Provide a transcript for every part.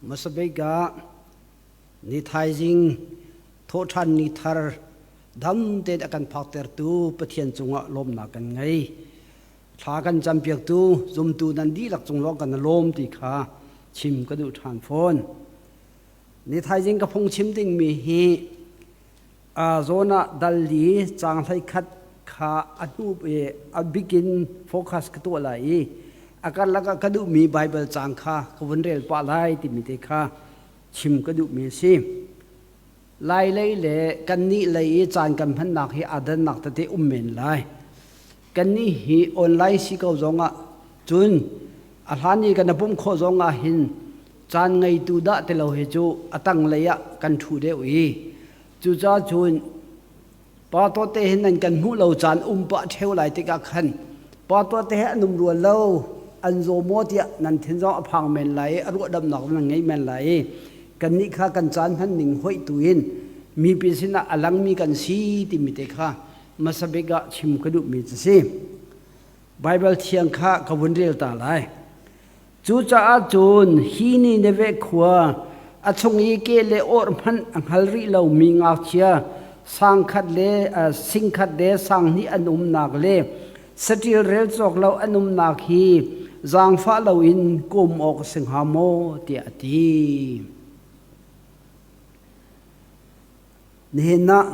Hmasabik ah ni thaizing thawhṭhan ni thar dam tein a kan phaktertu Pathian cungah lawmnak kan ngei. Thla kan campiaktu zumtu nan dihlak cung lawng kan i lawm ti kha chim ka duh ṭhan fawn. Ni thaizing ka phungchim dingmi hi zawn ah dal li caang 11 kha a hnu i a bikin focus ka tuah lai i a karlak ah ka duhmi Baibal caang kha ka vun rel pah lai timi te kha chim ka duhmi a si. Lai lei le kannih lei i caan kan hmannak hi aa dannak tete um men lai. Kannih hi online si ko zongah cun a hlan i kan i pumh khawh zongah hin caan ngeitu dah ti lo hi cu a tanglei ah kan ṭhu deuh i cucaah cun pa tawte hin nan kan hmuh lo caan um pah ṭheo lai tikah khan pa tawte he an um rua lo an zaw maw tiah nan thin zong a phang men lai i a ruahdamnak nan ngei men lai i kannih kha kan caan hman ning hoih tu in mipi sinah a langmi kan si timi te kha hmasa bik ah chim ka duhmi cu si. Baibal thiang kha ka vun rel ta lai. Cucaah cun hi Nineveh khua a chung i ke le awr hmanh a hngal rih lomi ngakchia sangkhat le singkhat le sanghnih an umnak le saṭil rel cawk lo an umnak hi zaangfah loin kum awk a si hnga maw tiah a ti. Nihin ah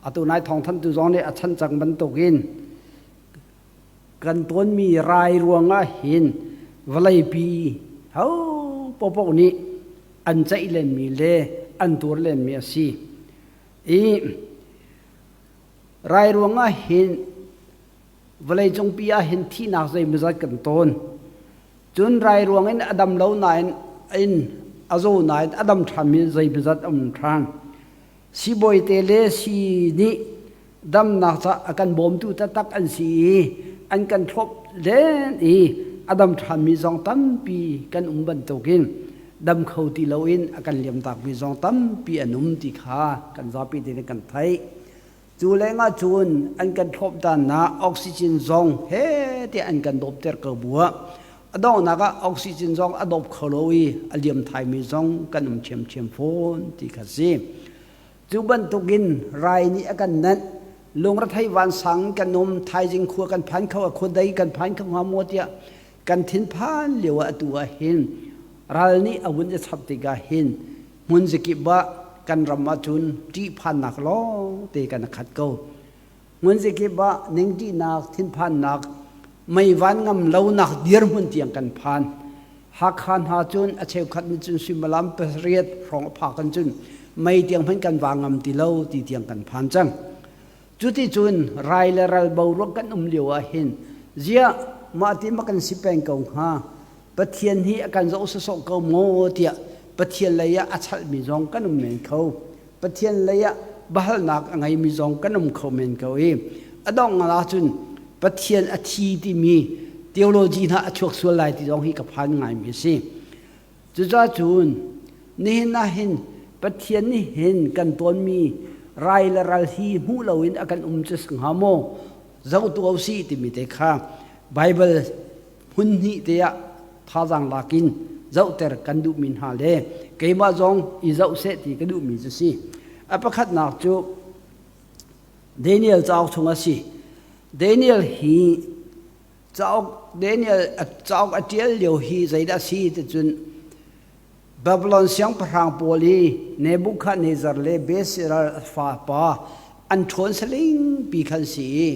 atu nai thawngthanhtu zong nih a chan cang bantukin kan tuanmi rai ruangah hin vawleipi ho paohpaoh nih an ceih lenmi le an tuar lenmi a si. I rai ruangah hin vawleicungpi ah hin thihnak zeimawzat kan tawn. Cun rai ruangin a dam lo nain in a zaw nain a dam ṭhanmi zeimawzat a um ṭhan. Siibawi te le sii nih damnak ca a kan bawmtu taktak an si i an kan thlop len i a dam ṭhanmi zong tampi kan um bantukin dam kho ti loin a kan liamtakmi zong tampi an um ti kha kan zapi tein kan theih. Cu lengah cun an kan thlop dannak oxygen zong he tiah an kan dawpter ko buah a donghnak ah oxygen zong a dawp kho lo i a liam thaimi zong kan um ṭhiamṭhiam fawn ti kha si. Cu bantukin rai nih a kan nanh lungrethei vansang kan um thaizing khua kan phan kho a khua dei kan phan kho hnga maw tiah kan thinphan lio ah atu ah hin ral nih a vun i chap tikah hin hmun zakip ah kan ram ahcun ṭihphannak lawng te kan khat ko. Hmun zakip ah ningṭihnak thinphannak meivan ngam lonak dirhmun tiang kan phan. Hakha hna cun a cheukhat nih cun suimilam 8 hrawng a phak in cun mei tiang hmanh kan va ngam ti lo ti tiang kan phan cang. Cuti cun rai le ral boruak kan um lio ah hin ziah mah ti ma kan si peng ko hnga Pathian hi a kan zoh sawsawh ko maw tiah Pathian lei ah a chalhmi zong kan um men kho. Pathian lei ah bahalnak a ngeimi zong kan um kho men ko i a dongh ahcun Pathian a thi timi theology hna a chuak sual lai ti zong hi ka phan ngaimi a si. Cucaah cun nihin ah hin Pathian nih hin kan tawnmi rai le ral hi hmuh loin a kan um cu si hnga maw zoh tu si timi te kha Bible hmun hnih te ah thazaang lak in zohter kan duhmi hna le keimah zong i zoh seh ti ka duhmi cu si. A pakhatnak cu Daniel cauk chung a si. Daniel hi cauk Daniel cauk a ṭial lio hi zeidah a si ti cun Babylon siangpahrang pawl i Nebuchadnezzar le Belshazzar fapa an ṭhawn saling pi khan si i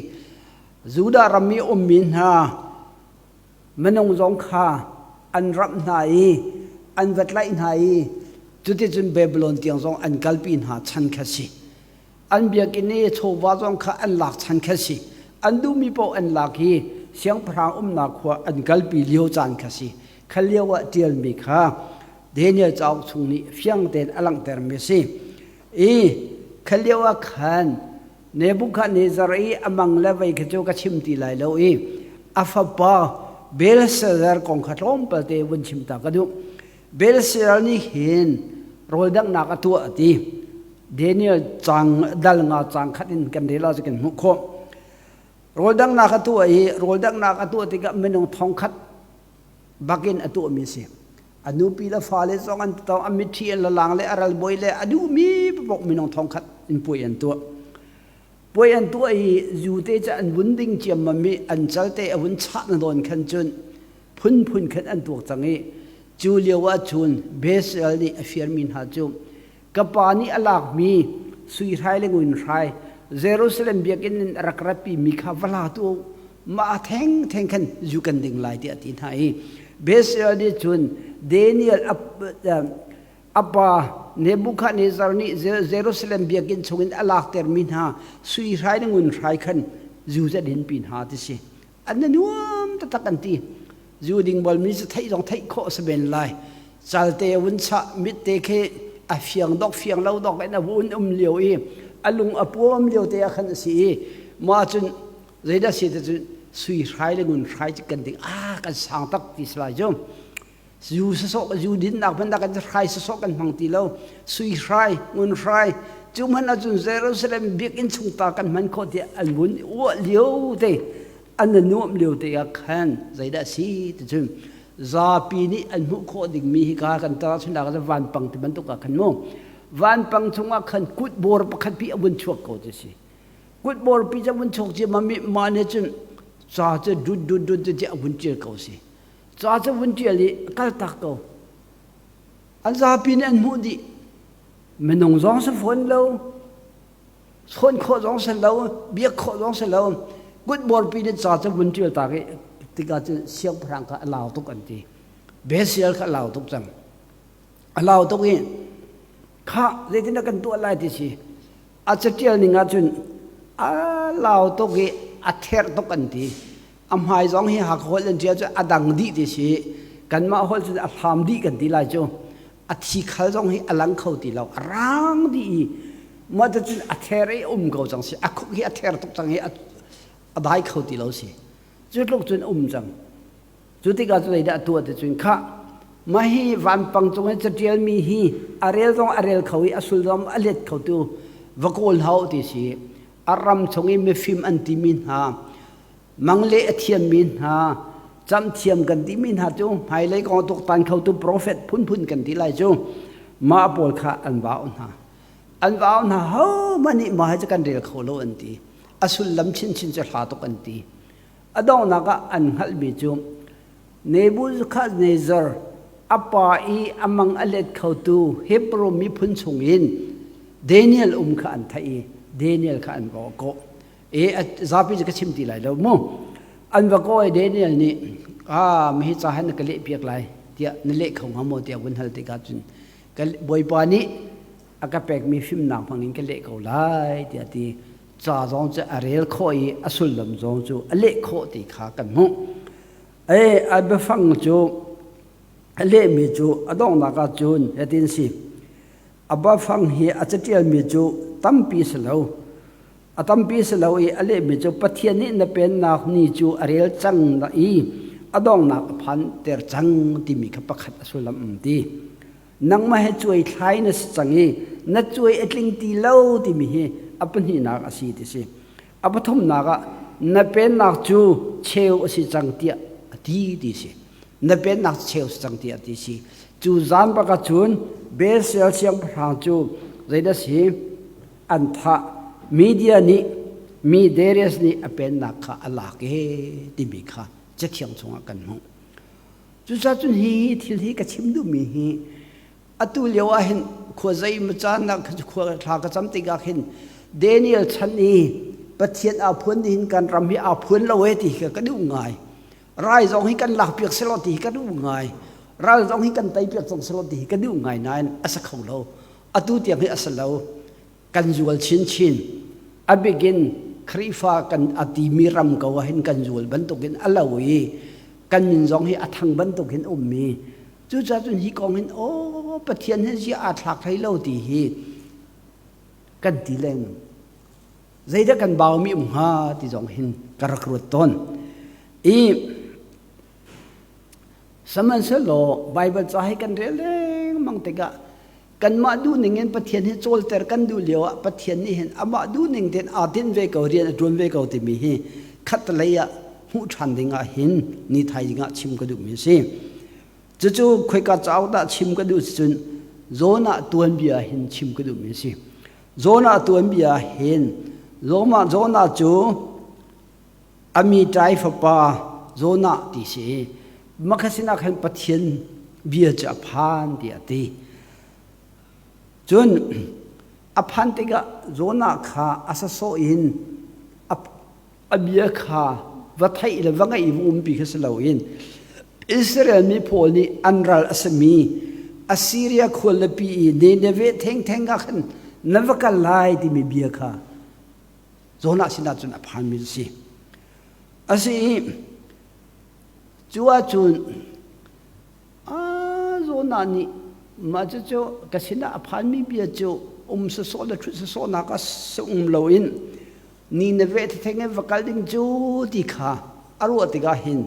Judah ram i ummi hna minung zong kha an ramh hna i an va tlaih hna i cuticun Babylon tiang zong an kalpi hna chan kha si. An biakinn i chawva zong kha an lak chan kha si. An duhmi paoh an lak i siangpahrang umnak khua an kalpi lio caan kha si. Kha lio ah ṭialmi kha Daniel cauk chung nih fiang tein a langhtermi a si. I kha lio ah khan Nebuchadnezzar i a mang le vei kha cu ka chim ti lai lo i a fapa Belshazzar kong kha tlawmpal te vun chim ta ka duh. Belshazzar nih hin rawl danghnak a tuah a ti. Daniel cang dal nga cang khat in kan rel ah kan hmuh khawh. Rawl danghnak a tuah i rawl danghnak a tuah tikah minung 1000 bakin a tuahmi a si. A nupi le fale zong an tong, a mitṭhi an lalang le a ralbawi le a duhmi paoh minung 1000 in puai an tuah. Puai an tuah i zu te cu an vun ding ciammam i an cal te a vun chah na nawn khan cun phunphun khan an tuak cang i cu lio ah cun Besel nih a fiarmi hna cu ka pa nih a lakmi sui hrai le ngun hrai Jerusalem biakinn in a rak ratpi mi kha va la tu mah theng theng khan zu kan ding lai tiah a ti hna i Besel nih cun Daniel a pa Nebuchadnezzar nih Jerusalem biakinn chungin a laktermi hna sui hrai le ngun hrai khan zu cu a dinpi hna ti si. An na nuam taktak an ti. Zu ding balmi cu theih zong theih khawh a si men lai. Calte a vun chah, mit te khi a fiang dok fiang lo dok in a vun um lio i a lung a puam lio te ah khan a si i mah cun zeidah si te cun sui hrai le ngun hrai cu kan ding ah kan sang tak ti si lai cu. Zu sawsawh zu dinnak hmanh ah kan hrai sawsawh kan hmang ti lo. Sui hrai, ngun hrai, cu hmanh ahcun Jerusalem biakinn chung ta kan hman khawh tiah an vun uah lio te, an nuamh lio te ah khan zeidah si ti cun zapi nih an hmuh khawh dingmi hika kan tar ahcun vanpang ti bantuk ah khan mu vanpang chungah khan kutbor pakhat pi a vun chuak ko ti si. Kutbor pi cu a vun chuak ciammam i mah nih cun ca cu dut dut dut ti a vun ṭial ko si. Ca cu vun ṭial i kaltak ko. An zapi nih an hmuh dih. Minung zong si fawn lo, chawn khawh zong si lo, biak khawh zong si lo. Kutborpi nih ca cu vun ṭial tak i tikah cun siangpahrang kha a lau tuk an ti. Besial kha a lau tuk cang. A lau tuk i khah zeitindah kan tuah lai ti si. A caṭial ning ahcun a lau tuk i a therh tuk an ti. A hmai zong hi Hakha holh an ṭial cu a dang dih ti si. Kanmah holh cu a hlam dih kan ti lai cu. A thi khal zong hi a lang kho ti lo. A rang dih i mah cun a ther i um ko cang si. A khuk hi a ther tuk cang i a dai kho ti lo si. Cu tluk cun um cang. Cu tikah cu zeidah a tuah ti cun khah mah hi vanpang cung i caṭialmi hi a rel zong a rel kho i a sullam a let khotu va kawl hna u ti si. A ram chung i mifim an timi hna, mangle a thiammi hna, camhthiam kan timi hna cu hmailei kong a tuaktan khotu profet phunphun kan ti lai cu mah pawl kha an vau hna. An vau hna hohmanh nih mah hi cu kan rel kho lo an ti. A sullam chinchin cu hla tuk an ti. A donghnak ah an hngalhmi cu Nebuchadnezzar a pa i a mang a let khotu Hebrew miphun chungin Daniel um kha an theih i Daniel kha an va kawh. E zapi cu ka chim ti lai lo mu. An va kawh i Daniel nih ah mihi ca han na ka leh piak lai tiah na leh kho hnga maw tiah vun hal tikah cun ka Bawipa nih a ka pekmi fimnak hmangin ka leh ko lai tiah ti. Ca zong cu a rel khawh i a sullam zong cu a leh khawh ti kha kan hmuh. E a biafang cu a lehmi cu a donghnak ah cun hitin si. A biafang hi a caṭialmi cu tampi si lo. A tampi si lo i a lehmi cu Pathian nih na pennak ni cu a rel cang i a donghnak a phanter cang timi kha pakhat a sullam um ti. Nangmah he cuai thlai na si cang i na cuai a tling ti lo timi hi a pahnihnak a si ti si. A pathumnak ah na pennak cu cheu a si cang tiah a ti ti si. Na pennak cu cheu a si cang tiah a ti si. Cu zan bak ah cun Belshazzar siangpahrang cu zeidah si an thah. Media nih mi Darius nih a pennak kha a lak e timi kha Cathiang chungah kan hmuh. Cucaah cun hi thil hi ka chim duhmi hi atu lio ah hin khua zei maw caan ah khua thla ka cam tikah khin Daniel chan i Pathian aa phuan hin kan ram hi aa phuan lo e ti hi ka duh ngai. Rai zong hi kan lakpiak selaw ti hi ka duh ngai. Ral zong hi kan teipiak cang selaw ti hi ka duh ngai nain a si kho lo. Atu tiang hi a si lo. Kan zual chinchin. A bikin Khrihfa kan a timi ram ko ah hin kan zual bantukin a lo i kan min zong hi a thang bantukin ummi cucaah cun hi kong hin aw Pathian hi ziah aa thlak hlei lo ti hi kan ti lengmang. Zeidah kan baumi um hnga ti zong hin ka rak ruat tawn. I sihmanhsehlaw Baibal ca hi kan rel lengmang tikah kanmah duhning in Pathian hi cawlter kan duh lio ah Pathian nih hin amah duhning tein aa tinh ve ko rian a ṭuan ve ko timi hi khatlei ah hmuh ṭhan ding ah hin ni thaizing ah chim ka duhmi a si. Cucu khoika cauk dah chim ka duh cun Jonah tuanbia hin chim ka duhmi a si. Jonah tuanbia hin Jonah cu Amitai fapa Jonah ti si. Mah sinah khan Pathian bia cu a phan tiah a ti. Cun a phan tikah Jonah kha a sasawh in a bia kha va theih le va ngaih va umpi kha si loin Israel mi pawl nih an ral a simi Assyria khualipi i Nineveh thengtheng ah khan na va kal lai timi bia kha Jonah sinah cun a phanmi a si. A si i cu ahcun Jonah nih mah cucu ka sinah a phanmi bia cu um sawsawh le ṭhut sawsawhnak ah si um loin Nineveh theng in va kal ding cu ti kha a ruah tikah hin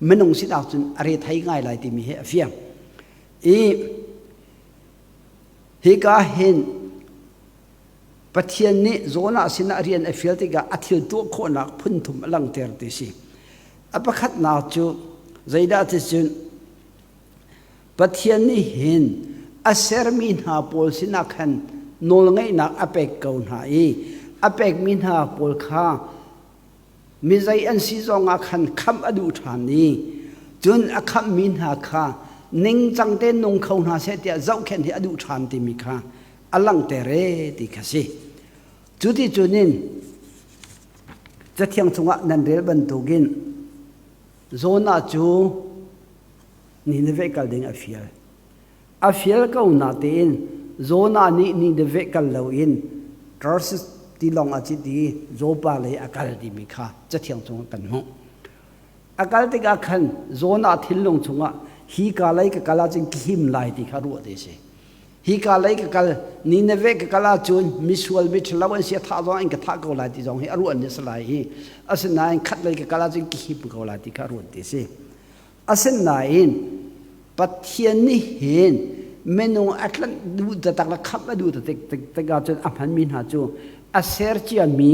minung sinak cun a re thei ngai lai timi hi a fiang. I hika hin Pathian nih Jonah sinah rian a fial tikah a thil tuah khawhnak phun thum a langhter ti si. A pakhatnak cu zeidah ti cun Pathian nih hin a sermi hna pawl sinah khan nawlngeihnak a pek ko hna i a pekmi hna pawl kha mi zei an si zongah khan khamh a duh ṭhan i cun a khamhmi hna kha ningcang tein nung kho hna seh tiah zohkhenh hi a duh ṭhan timi kha a langhter e ti kha si. Cu ti cunin Cathiang chungah nan rel bantukin Jonah cu Nineveh kal ding a fial. A fial ko natein Jonah nih Nineveh kal loin Tarsis tilawng a cit i Joppa lei a kal timi kha Cathiang chungah kan hmuh. A kal tikah khan Jonah thinlung chungah hi ka lei ka kal ahcun ka him lai ti kha ruah te si. Hi ka lei ka kal Nineveh ka kal ahcun misual miṭhalo an si a thah zong in ka thah ko lai ti zong hi a ruah ni a si lai i asinain khat lei ka kal ahcun ka him ko lai ti kha a ruat ti si. Asinain Pathian nih hin minung a tlanh duh taktak le khamh a duh taktak ahcun a hmanmi hna cu a ser ciami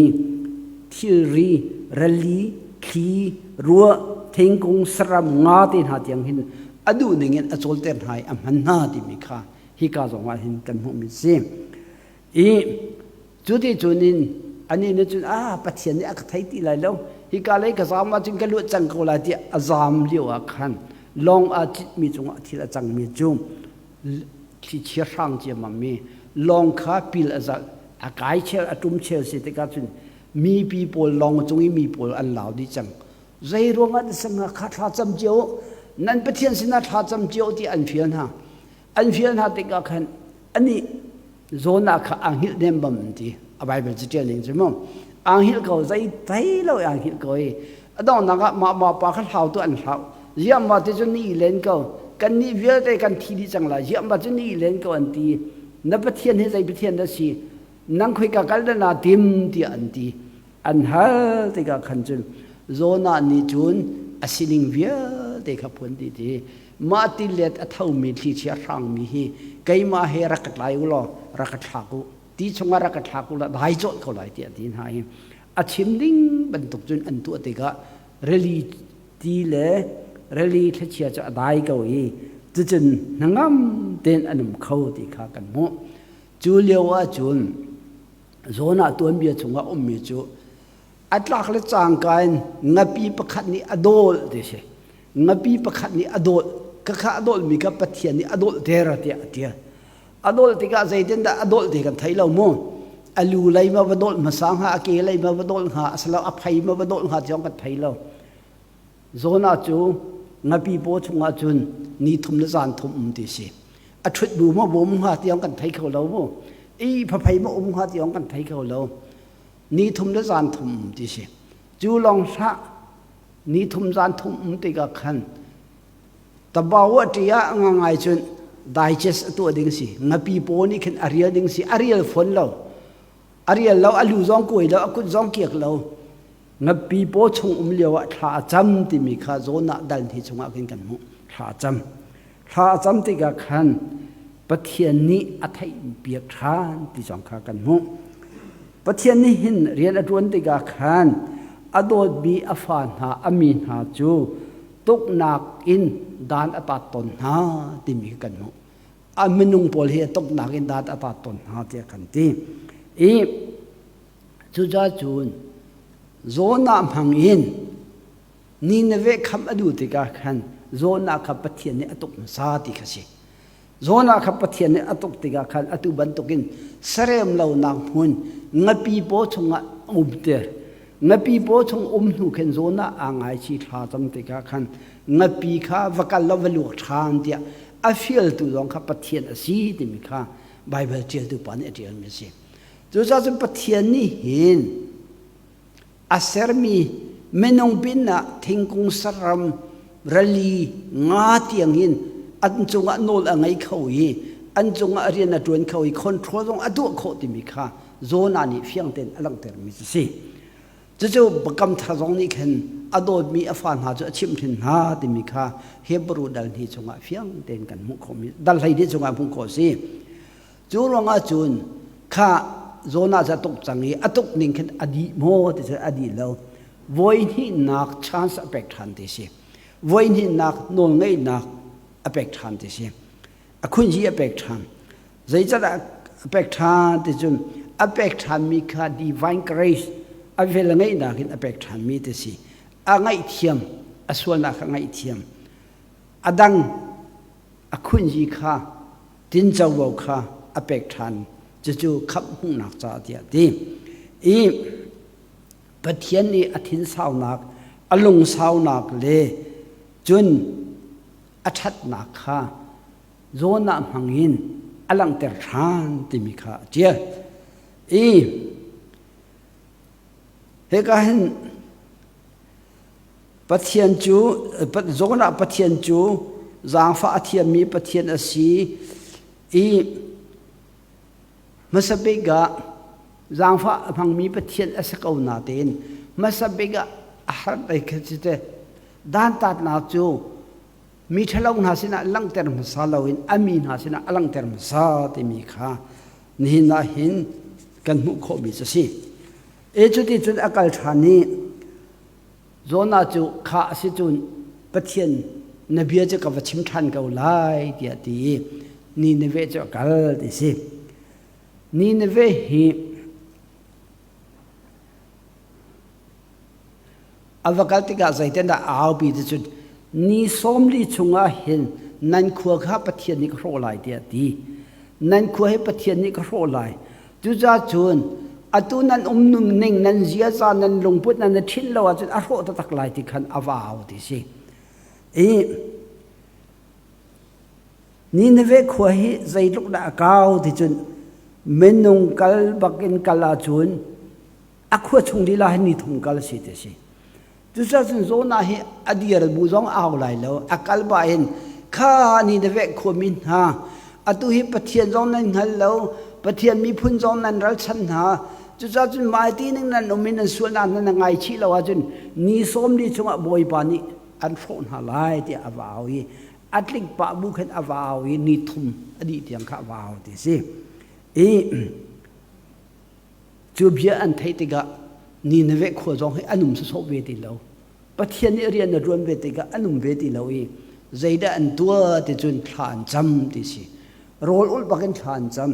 thilri, rali, thli, ruah, thingkung, saram, nga te hna tiang hin a duh ning in a cawlter hna i a hman hna timi kha hika zong ah hin kan hmuhmi a si. I Cuti cun in anih nih cun ah Pathian nih a ka thei ti lai lo hika lei ka zaam ahcun ka luat cang ko lai tiah a zaam lio ah khan lawng aa citmi cungah thil a cangmi cu thlichia hrang ciammam mi lawng kha pil a zalh a kai chel a ṭum chel si tikah cun mipi pawl lawng cung i mi pawl an lau dih cang zei ruangah na sang kha thla cam cio nan Pathian sinah thla cam cio ti an fial hna an fial hna tikah khan anih Jonah kha aa hngilh nem bam an ti. A Bible cu ṭial ning cu mu. Aa hngilh ko, zei thei lo aa hngilh ko i a donghnak ah mah mah pa kha hlau tu an hlau. Ziah ma ti cu ni len ko. Kan nih vialte kan thi dih cang lai. Ziah ma cu ni len ko an ti. Na Pathian hi zei Pathian dah si? Nang khoika kal dah naa tim tiah an ti. An hal tikah khan cun Jonah nih cun a sining vialte kha phuan dih ti. Mah tilet a thomi thlichia hrangmi hi keimah he rak ka tlai u law rak ka thlak u ti chungah rak ka thlak u law dai cawt ko lai tiah a ti hna i a chim ding bantuk cun an tuah tikah rili ti le rili thlichia cu a dai ko i cucun hnangam tein an um kho ti kha kan hmuh. Cu lio ahcun Jonah tuanbia chungah ummi cu a tlak le cangka in ngapi pakhat nih a dawl ti si ngapi pakhat nih a dawl khakha a dawlmi kha Pathian nih a dawlter tiah a tial a dawl tikah zeitindah a dawl ti kan thei lo mu a lu lei ma va dawl hmasa hnga a ke lei ma va dawl hnga asilo a phei ma va dawl hnga ti kan thei lo Jonah cu ngapi paw chungah cun ni thum le zan thum um ti si a ṭhut bu ma bawm hnga ti kan thei kho lo mu i phaphei ma um hnga ti kan thei kho lo ni thum le zan thum um ti si cu lawng hlah ni thum zan thum um tikah khan tabaw a ṭi ah nga ngai cun digest a tuah ding si ngapi paw nih khin a rial ding si a rial fawn lo a rial lo a lu zong kuai lo a kut zong kiak lo ngapi paw chung um lio ah thla a cam timi kha zawn ah dal hi chungah khin kan hmuh thla a cam thla a cam tikah khan Pathian nih a theih piak ṭhan ti zong kha kan hmuh. Pathian nih hin rian a ṭuan tikah khan a dawtmi a fa hna, a mi hna cu Tuknak in dan a tat tawn hna timi kan hmuh. A minung pawl hi tuknak in dan a tat tawn hna tiah kan ti. I cucaah cun Jonah hmang in Nineveh khamh a duh tikah khan Jonah kha Pathian nih a tuk hmasa ti kha si. Jonah kha Pathian nih a tuk tikah khan atu bantukin sarem lonak hmun ngapi paw chungah umter. Ngapi paw chung um hnu khin Jonah aa ngaichih thla cam tikah khan ngapi kha va kal law va luak ṭhan tiah a fialtu zong kha Pathian a si timi kha Baibal ṭialtu pa nih a ṭialmi a si. Cucaah cun Pathian nih hin a sermi minung pinah thingkung saram rali nga tiang in an cungah nawl a ngei kho i an cungah rian a ṭuan kho i control zong a tuah khawh timi kha Jonah nih fiang tein a langhtermi cu si. Cucu Biakam Thar zong nih khin a dawtmi a fa hna cu a chimhhrin hna timi kha Hebrew dal hnih chungah fiang tein kan hmuh khawhmi dal 12 chungah hmuh khawh a si. Cu ruangah cun kha Jonah cu a tuk cang i a tuk ning khin a dih maw ti cu a dih lo. Voi hnihnak chance a pek ṭhan ti si. Voi hnihnak nawlngeihnak a pek ṭhan ti si. A khunzi a pek ṭhan. Zeicahdah a pek ṭhan ti cun a pek ṭhanmi kha divine grace a vel ngeihnak in a pek ṭhanmi ti si. A ngaihthiam, a sualnak kha ngaihthiam. A dang a khunzi kha tincovo kha a pek ṭhan cucu khamh hmuhnak caah tiah a ti i Pathian nih a thinsaunak a lungsaunak le cun a ṭhatnak kha Jonah hmangin a langhter ṭhan timi kha a ṭial i hika hin Pathian cu Jonah Pathian cu zaangfah a thiammi Pathian a si i hmasa bik ah zaangfah a hmangmi Pathian a si ko natein hmasa bik ah a har dei kha si te dantatnak cu mi ṭhalo hna sinah langhter hmasa loin a mi hna sinah a langhter hmasa timi kha nihin ah hin kan hmuh khawhmi cu a si. E cuti cun a kal ṭhan i Jonah cu kha a si cun Pathian na bia cu ka va chim ṭhan ko lai tiah a ti i Nineveh cu a kal ti si. Nineveh hi a va kal tikah zeitindah a aupi ti cun ni 40 chungah hin nan khua kha Pathian nih ka hrawh lai tiah a ti. Nan khua hi Pathian nih ka hrawh lai. Cucaah cun atu nan um ning nan ziaza nan lungput nan i ṭhinh lo ahcun a hrawh taktak lai ti khan a va au ti si. I Nineveh khua hi zeitluk dah a kau ti cun minung kal bakin kal ahcun a khua chung lila hi ni thum kal si ti si. Cucaah cun Jonah hi a dir bu zong au lai lo, a kal pah in kha Nineveh khuami hna, atu hi Pathian zong nan hngal lo, Pathian miphun zong nan ralchanh hna. Cucaah cun mah ti ning nan um i nan sualnak nan ngaichih lo ahcun ni 40 chungah Bawipa nih an hrawh hna lai tiah a va au i a tlik pah bu khan a va au i ni thum a dih tiang kha a va au ti a si. I Cu bia an theih tikah Nineveh khua zong hi an um sawsawh ve ti lo. Pathian nih rian a ṭuan ve tikah an um ve ti lo i zeidah an tuah ti cun thla an cam ti si. Rawl ulh bakin thla an cam.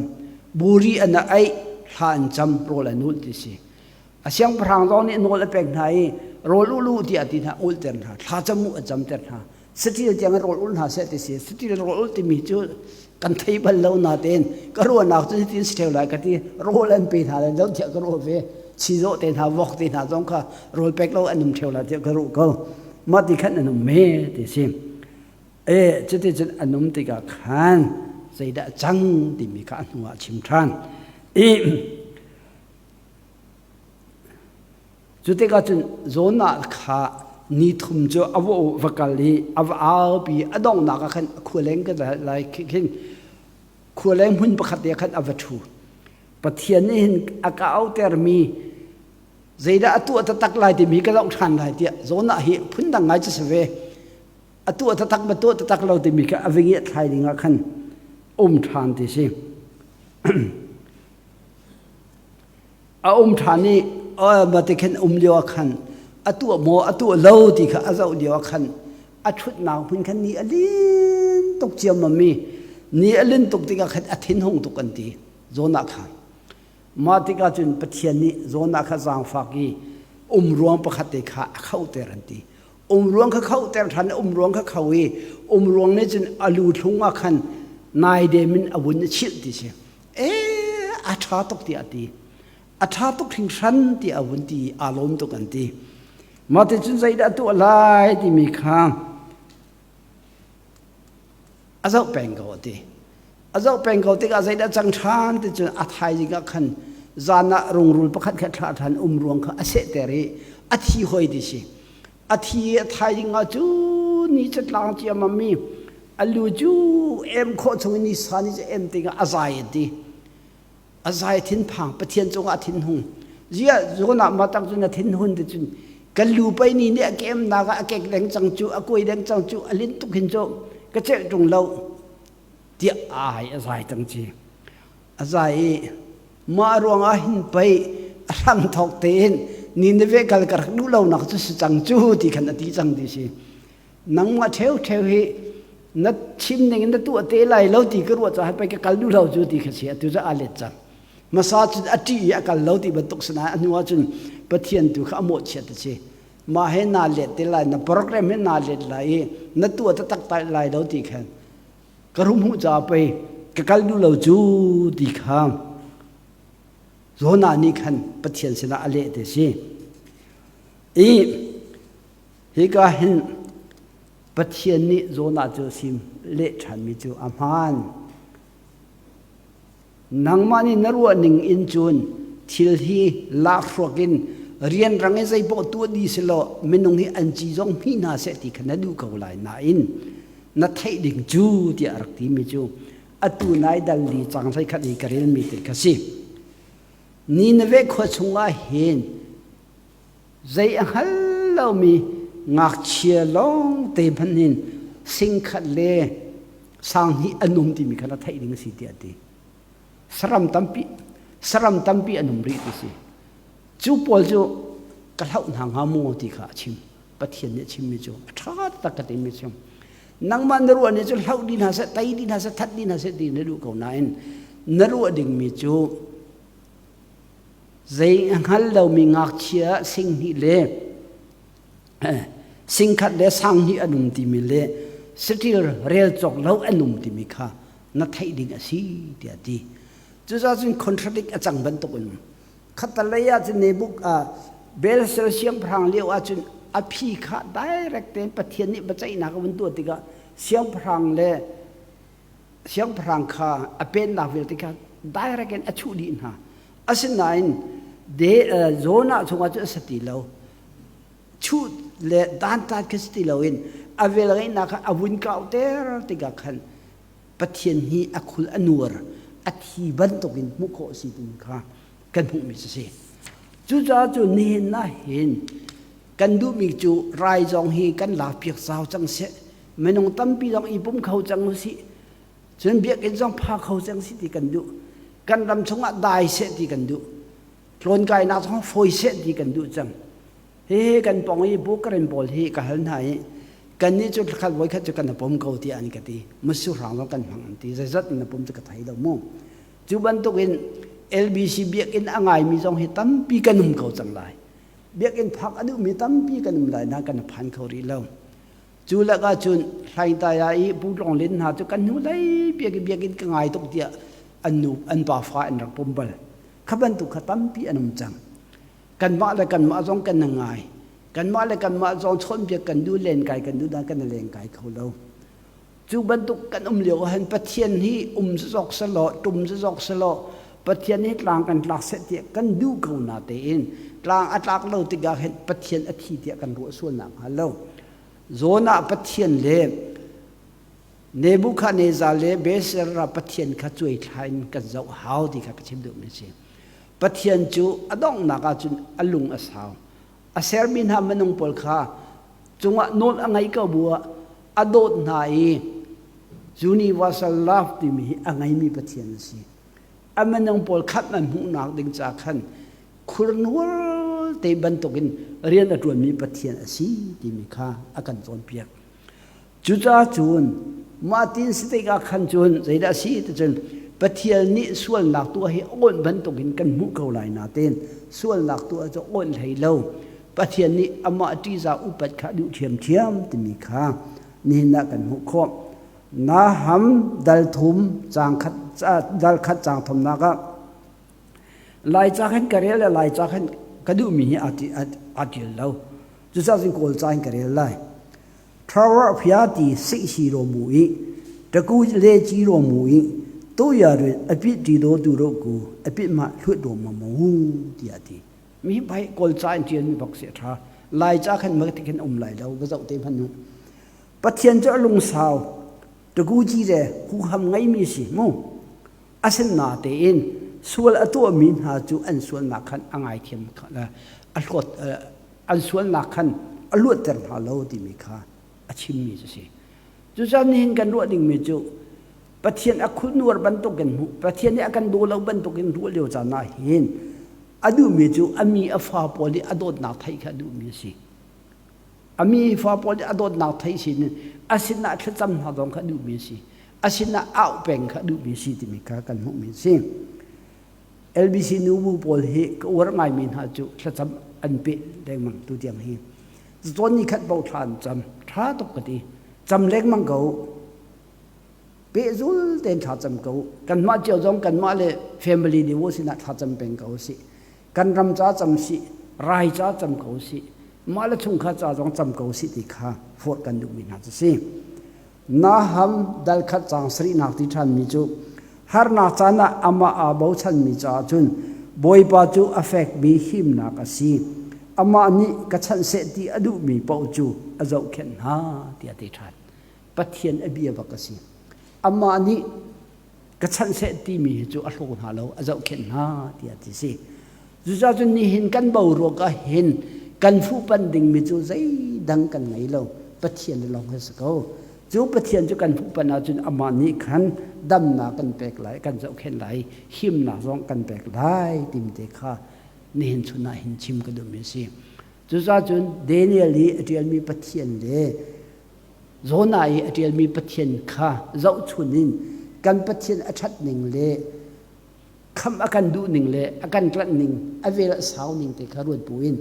Buri an aih thla an cam rawl an ulh ti si. A siangpahrang zong nih nawl a pek hna i rawl ul u tiah a ti hna ulhter hna thla cam u a camter hna. Saṭil tiang in rawl ul hna seh ti si. Saṭil rawl ul timi cu kan thei bal lo natein ka ruahnak cu hitin si ṭheo lai ka ti. Rawl an pe hna lai lo tiah ka ruah ve. Chizawh te hna, vok te hna zong kha rawl pek lo an um ṭheo lai tiah ka ruah ko. Mah ti khan an um me ti si. E cuti cun an um tikah khan zeidah cang timi kha a hnu ah chim ṭhan. I Cu tikah cun Jonah kha ni thum cu a va kal i a va aupi a donghnak ah khan khualeng ka lai khin khualeng hmun pakhat te khan a va ṭhu. Pathian nih hin a ka autermi zeidah a tuah taktak lai timi ka zoh ṭhan lai tiah Jonah hi phundang ngai cu si ve. A tuah taktak ma tuah taktak lo timi kha a va ngiatthlai ding ah khan um ṭhan ti si. A um ṭhan i mah ti khin um lio ah khan a tuah maw a tuah lo ti kha a zoh lio ah khan. A ṭhutnak hmun khan ni a lin tuk ciammam i ni a lin tuk tikah khan a thinhung tuk an ti Jonah kha. Mah tikah cun Pathian nih Jonah kha zaangfak i umruang pakhat te kha a khohter an ti. Umruang kha khohter ṭhan umruang kha kho i umruang nih cun a lu thlung ah khan naidem in a vun i chilh ti si. E a ṭha tuk tiah a ti. A ṭha tuk hringhran tiah a vun ti i aa lawm tuk an ti. Mah ti cun zeidah a tuah lai timi kha a zoh peng ko a ti. A zoh peng ko tikah zeidah cang ṭhan ti cun a thaizing ah khan zan ah rungrul pakhat kha thlah ṭhan um ruang kha a sehter i a thi hoi ti si. A thi i a thaizing ah cu ni cu tlang ciammam i a lu cu em khawh chung in ni sa ni cu em tikah a zai a ti. A zai thinphang Pathian cungah a thinhung. Ziah zawn ah mah tak cun a thinhun ti cun kan lu pei ni nih a kemnak ah a kek deng cang cu a kuai deng cang cu a linh tuk hin cu ka celh ṭung lo tiah ai a zai cang ci. A zai i mah ruangah hin pei a hram thawk tein Nineveh kal ka rak duh lonak cu si cang cu ti khan a ti cang ti si. Nangmah ṭheuṭheu hi na chim ning in na tuah te lai lo ti ka ruah caah pei ka kal duh lo cu ti kha si atu cu aa let cang. Hmasa cun a ṭih i a kal lo ti bantuk si nain a hnu ah cun Pathian tu kha a mawhchiat a si. Mah he naa let te lai, na program he naa let lai i na tuah taktak lai lo ti khan ka rum hmuh caah pei ka kal duh lo cu ti kha Jonah nih khan Pathian sinah a leh te si. I hika hin Pathian nih Jonah cu sim leh ṭhanmi cu a hmaan. Nangmah nih na ruah ning in cun thil hi lakhruak in rianrang in zeipaoh tuah dih selaw minung hi an ci zong hmi hna seh ti kha na duh ko lai nain na theih ding cu tiah a rak timi cu atu nai dal li cang hlei khat i ka relmi te kha si. Nineveh khua chungah hin zei a hngal lomi ngakchia lawng te hmanh hin singkhat le sanghnih an um timi kha na theih ding a si tiah a ti. Saram tampi saram tampi an um rih ti si. Cu pawl cu ka hlauh hna hnga maw ti kha a chim. Pathian nih a chimmi cu a ṭha tak ka timi cu nangmah na ruah nih cu hlauh dih hna seh, tei dih hna seh, that dih hna seh ti na duh ko nain na ruah dingmi cu zei a hngal lomi ngakchia singhnih le singkhat le sanghnih an um timi le saṭil rel cawk lo an um timi kha na theih ding a si tiah a ti. Cucaah cun contradict a cang bantuk in khattalei ah cun Nebuk Belshazzar siangpahrang lio ah cun a phi kha direct tein Pathian nih biaceihnak a vun tuah tikah siangpahrang le siangpahrang kha a pennak vialte kha direct in a chuh dih hna. Asinain de Jonah chungah cun a si ti lo. Chuh le dantat kha si ti loin a velngeihnak kha a vun kauhter tikah khan Pathian hi a khul a nuar a thi bantukin hmuh khawh a si timi kha kan hmuhmi cu si. Cucaah cu nihin ah hin kan duhmi cu rai zong hi kan lakpiak zau cang seh minung tampi zong i pum kho cang usih cun biakinn zong pha kho cang si ti kan duh kan ram chungah dai seh ti kan duh tlawnkainak zong fawi seh ti kan duh cang hihi kan pong i bukaren pawl hi ka hal hna i kannih cu thlakhat voikhat cu kan pom ko tiah an ka ti musu hrang zong kan hmang an ti zeizat in na pom cu ka thei lo mu cu bantukin LBC biakinn a ngaimi zong hi tampi kan um ko cang lai biakinn phak a duhmi tampi kan um lai na kan phan kho rih lo Cu lakah cun Hlaingtaya i Pu Tlawng Lin hna cu kan hnu lei biakinn biakinn ka ngai tuk tiah an nu an pa fa an rak pum bal. Kha bantuk kha tampi an um cang. Kanmah le kanmah zong kan na ngai. Kanmah le kanmah zong chawnhbiak kan duh lenkai kan duh nain kan na lengkai kho lo. Cu bantuk kan um lio ahhin Pathian hi um zok selaw tum zok selaw Pathian hi tlang kan tlak seh tiah kan duh ko na tein tlang a tlak lo tikah hin Pathian a thi tiah kan ruah sual nak hnga lo. Zawn ah Pathian le Nebuchadnezzar le Belshazzar Pathian kha cuai thla in kan zoh hau ti kha ka chim duhmi a si. Pathian cu a donghnak ahcun a lung a sau. A sermi hna minung pawl kha cungah nawl a ngei ko bu ah a dawt hna i universal love timi hi a ngeimi Pathian a si. A minung pawl khat an hmuhnak ding ca khan khurnual te bantukin rian a ṭuanmi Pathian a si timi kha a kan cawnpiak. Cucaah cun mah tin si tikah khan cun zeidah a si ti cun Pathian nih sualnak tuah hi awnh bantukin kan hmuh ko lai nain sualnak tuah cu awnh hlei lo. Pathian nih amah ṭihzah upat kha a duh ṭhiamṭhiam timi kha nihin ah kan hmuh khawh. Naham dal thum caang khat dal khat caang thumnak ah Laica khan ka rel le Laica khan ka duhmi hi aa ṭial lo. Cucaah cun Kawlca in ka rel lai. Thawra phia ti sih si ro mu i taku le chi ro mu i to ya ri api ti do tu ro ku api ma hlut ro ma mu tiah ti. Mi bai Kawlca in ṭial mi bak si a ṭha. Laica khan ma ti khin um lai lo va zoh te hmanh u. Pathian cu a lungsau taku ci le huham ngeimi si mu. Asinain sual a tuahmi hna cu an sualnak khan a ngaithiam a hlawt an sualnak khan a luatter hna lo timi kha a chimmi cu si. Cucaah nihin kan ruah dingmi cu Pathian a khulnuar bantukin hmuh Pathian nih a kan daw lo bantukin ruah lio caan ah hin a duhmi cu a mi a fa pawl nih a dawtnak theih kha a duhmi a si. A mi fa pawl nih a dawtnak theih sin in a sinah thlacam hna zong kha duhmi a si. A sinah au peng kha duhmi a si timi kha kan hmuhmi a si. LBC nubu pawl hi ka uar ngaimi hna cu thlacam an peh lengmang tu tiang hi. Cawn ni khat bo thla an cam. Tha tuk ka ti. Cam lengmang ko. Pehzul tein thla cam ko. Kanmah cio zong kanmah le family devo sinah thla cam peng ko sih. Kan ram ca cam sih, rai ca cam ko sih, mah le chungkhar ca zong cam ko sih ti kha forh kan duhmi hna cu si. Naham dal khat caang sarihnak ti ṭhanmi cu harnak caan ah amah aa bochanmi caah cun Bawipa cu a fekmi himnak a si. Amah nih ka chanh seh ti a duhmi paoh cu a zohkhenh hna tiah a ti ṭhan. Pathian a bia bak a si. Amah nih ka chanh seh timi hi cu a hlaw hna lo, a zohkhenh hna tiah ti si. Cucaah cun nihin kan boruak ah hin kan fuhpanh dingmi cu zeidang kan ngei lo. Pathian lawng hi si ko. Cu Pathian cu kan fuhpanh ahcun amah nih khan damnak kan pek lai, kan zohkhenh lai, himnak zong kan pek lai timi te kha nihin chun ah hin chim ka duhmi a si. Cucaah cun Daniel i a ṭialmi Pathian le Jonah i a ṭialmi Pathian kha zohchun in kan Pathian a ṭhat ning le khamh a kan duh ning le a kan tlanh ning a vel a sau ning te kha ruat buin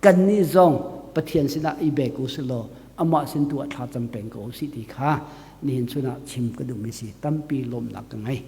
kannih zong Pathian sinah i bek u sih law amah sin tu ah thla cam peng ko u sih ti kha nihin chun ah chim ka duhmi si tampi lawmhnak ka ngei.